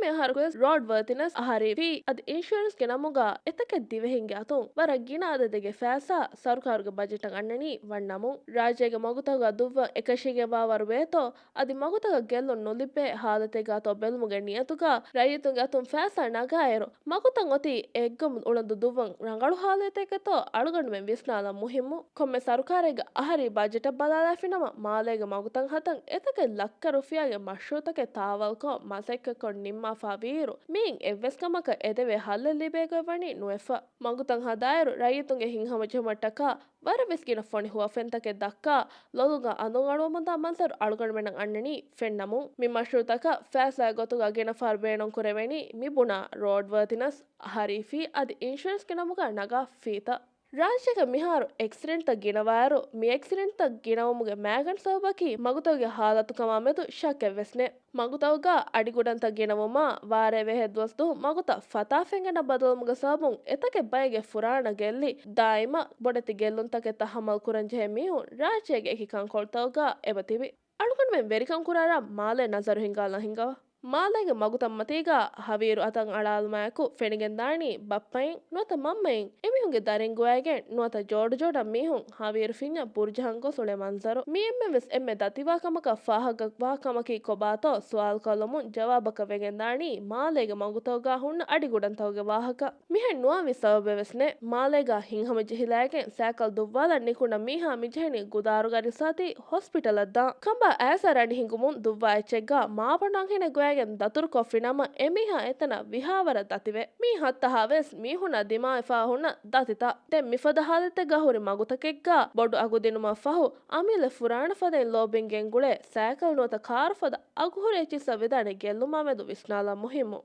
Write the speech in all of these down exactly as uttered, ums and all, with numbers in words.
މިއަހަރުވެސް ރޯޑް ވަރތިނަސް އަހަރީ ފީ އަދި އިންޝުރެންސްގެ ނަމުގަ އެތަކެއް ދިވެހިންގެ އަތުން ވަރަށް ގިނަ އަދަދެއްގެ ފައިސާ ސަރުކާރުގެ ބަޖެޓަށް އަންނަނީ ވަންނަމުން، ރާއްޖޭގެ މަގުތަކުގަ ދުއްވަން އެކަށީގެންވާވަރު ވޭތޯ، އަދި މަގުތަކަށް ގެއްލުން ނުލިބޭ ހާލަތެއްގަތޯ ބެލުމުގެ ނިޔަތުގަ ރައްޔިތުންގެ އަތުން ފައިސާ ނަގާއިރު، މަގުތައް އޮތީ އެއްގަމު އުޅަނދު ދުއްވަން ރަނގަޅު ހާލަތެއްގަތޯ އަޅުގަނޑުމެން ވިސްނާލަން މުހިއްމު. ކޮންމެ ސަރުކާރެއްގެ އަހަރީ ބަޖެޓަށް ބަލާލާފިނަމަ، މާލޭގެ މަގުތައް ހަދަން އެތަކެއް ލައްކަ ރުފިޔާގެ މަޝްރޫއުތަކެއް ތާވަލްކޮށް މަސައްކަތްކޮށް ނިންމާފާވިއިރު، މިއިން އެއްވެސް ކަމަކަށް އެދެވޭ ހައްލެއް ލިބޭގޮތް ވަނީ ނުވެފަ. މަގުތައް ހަދާއިރު، ރައްޔިތުންގެ ހިތްހަމަޖެހުމަށްޓަކާ ވަރަށްވެސް ގިނަ ފޮނި ހުވަފެންތަކެއް ދައްކާ، ލޮލުގަ އަނދުން އަޅުވަމުންދާ މަންޒަރު އަޅުގަނޑުމެނަށް އަންނަނީ ފެންނަމުން. މި މަޝްރޫއުތަކަށް ފައިސާގެ ގޮތުގަ ގިނަ ފަހަރު ބޭނުން ކުރެވެނީ މި ބުނާ ރޯޑް ވަރތިނަސް އަހަރީ ފީ އަދި އިންޝުރެންސްގެ ނަމުގަ ނަގާ ފީތައް. ރާއްޖޭގަ މިހާރު އެކްސިޑެންޓްތައް ގިނަވާއިރު، މި އެކްސިޑެންޓްތައް ގިނަވުމުގެ މައިގަނޑު ސަބަބަކީ މަގުތަކުގެ ހާލަތު ކަމާމެދު ޝައްކެއްވެސް ނެތް. މަގުތަކުގަ އަޑިގުޑަންތައް ގިނަވުމާ، ވާރޭ ވެހޭ ދުވަސްދުވަހު މަގުތައް ފަތާ ފެންގަނޑަށް ބަދަލުވުމުގެ ސަބަބުން އެތަކެއް ބައެއްގެ ފުރާނަ ގެއްލި، ދާއިމަށް ބޮޑެތި ގެއްލުންތަކެއް ތަހައްމަލް ކުރަންޖެހޭ މީހުން ރާއްޖޭގެ އެކި ކަންކޮޅުތަކުގަ އެބަ ތިބި. އަޅުގަނޑުމެން ވެރިކަން ކުރާ ރަށް މާލޭ ނަޒަރު ހިންގާލަން ހިންގަވާ. މާލޭގެ މަގުތައްމަތީގަ ހަވީރު އަތަށް އަޅާލުމާއެކު ފެނިގެންދާނީ ބައްޕައިން ނުވަތަ މަންމައިން އެމީހުންގެ ދަރިން ގޮވައިގެން ނުވަތަ ޖޯޑުޖޯޑަށް މީހުން ހަވީރު ފިންޏަށް ބުރުޖަހަން ގޮސް އުޅޭ މަންޒަރު. މި އެންމެން ވެސް އެންމެ ދަތިވާ ކަމަކަށް ފާހަގަވާ ކަމަކީ ކޮބާތޯ ސުވާލު ކޮށްލުމުން ޖަވާބަކަށް ވެގެންދާނީ މާލޭގެ މަގުތަކުގަ ހުންނަ އަޑިގުޑަންތަކުގެ ވާހަކަ. މިހެން ނުވާ މި ސަބަބެއް ވެސް ނެތް. މާލޭގަ ހިތްހަމަޖެހިލައިގެން ސައިކަލް ދުއްވާލަން ނިކުންނަ މީހާ މިޖެހެނީ ގުދާރުގަ ރިސާތީ ހޮސްޕިޓަލަށް ދާން. ކަނބާ އައިސް ރަނި ހިނގުމުން ދުއްވާ އެއްޗެއްގަ މާބަނޑު އަންހެނެއް ގޮވައިގެން ދަތުރުކޮށްފިނަމަ އެމީހާ އެތަނަށް ވިހާވަރަށް ދަތިވޭ. މީ ހައްތަހާ ވެސް މީހުންނާ ދިމާވެފާ ހުންނަ ދަތިތައް. ދެން މިފަދަ ހާލަތެއްގަ ހުރި މަގުތަކެއްގަ ބޮޑު އަގު ދިނުމަށް ފަހު އަމިއްލަ ފުރާނަ ފަދައިން ލޯބިން ގެންގުޅޭ ސައިކަލް ނުވަތަ ކާރު ފަދަ އަގުހުރި އެއްޗިއްސަށް ވެދާނެ ގެއްލުމާމެދު ވިސްނާލަން މުހިއްމު.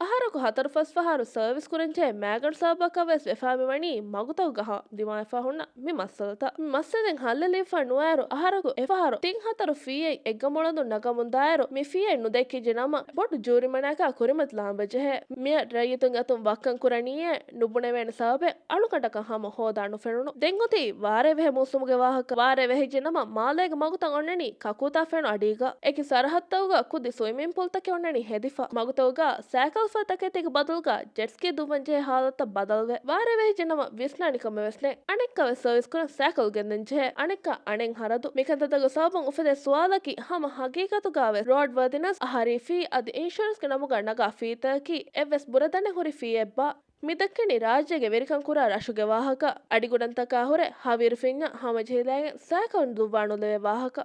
އަހަރަކު ހަތަރު ފަސް ފަހަރު ސަރވިސް ކުރަންޖެހޭ މައިގަނޑު ސަބަބަކަށް ވެސް ވެފާ މިވަނީ މަގުތަކުގަ ހަ ދިމާވެފާ ހުންނަ މި މައްސަލަތައް. މި މައްސަލައިން ހައްލެއް ލިބިފާ ނުވާއިރު އަހަރަކު އެފަހަރު ތިން ހަތަރު ފީއެއް އެއްގަމުޅަނދުން ނަގަމުންދާއިރު މި ފީއެއް ނުދެއްކިއްޖެ ނަމަ ބޮޑު ޖޫރިމަނާއަކާ ކުރިމަތިލާން ވެއްޖެހޭ. މިއަށް ރައްޔިތުންގެ އަތުން ވައްކަން ކުރަނީއޭ ނުބުނެވޭނެ ސަބަބެއް އަޅުގަނޑަކަށް ހަމަ ހޯދާ ނުފެނުނު. ދެން އޮތީ ވާރޭ ވެހޭ މޫސުމުގެ ވާހަކަ. ވާރޭ ވެހިއްޖެ ނަމަ މާލޭގެ މަގުތައް އޮންނަނީ ކަކޫތާ ފެނު އަޑީގަ. އެކި ސަރަހައްދުތަކުގަ ކުދި ސުއިމިން ޕޫލްތަކެއް އޮންނަނީ ހެދިފަ. މަގުތަކުގަ ސައިކަލް ފަދަ ތަކެތީގެ ބަދަލުގަ ޖެޓްސްކީ ދުއްވަން ޖެހޭ ހާލަތަށް ބަދަލުވޭ. ވާރޭ ވެހިއްޖެ ނަމަ ވިސްނާނެ ކަމެއް ވެސް ނެތް. އަނެއްކާވެސް ސަރވިސް ކުރަން ސައިކަލް ގެންދަން ޖެހޭ. އަނެއްކާ އަނެއް ހަރަދު. މިކަންތައްތަކުގެ ސަބަބުން އުފެދޭ ސުވާލަކީ ހަމަ ހަގީގަތުގަވެސް ރޯޑް ވަރދިނަސް އަހަރީ ފީ އަދި އިންޝުރެންސްގެ ނަމުގަ ނަގާ ފީތަކަކީ އެއްވެސް ބުރަ ދަނެއް ހުރި ފީއެއްބާ؟ މި ދެއްކެނީ ރާއްޖޭގެ ވެރިކަން ކުރާ ރަށުގެ ވާހަކަ. އަޑިގުޑަންތަކާ ހުރެ ހަވީރު ފިންޏަށް ހަމަޖެހިލައިގެން ސައިކަލް ދުއްވާ ނުލެވޭ ވާހަކަ.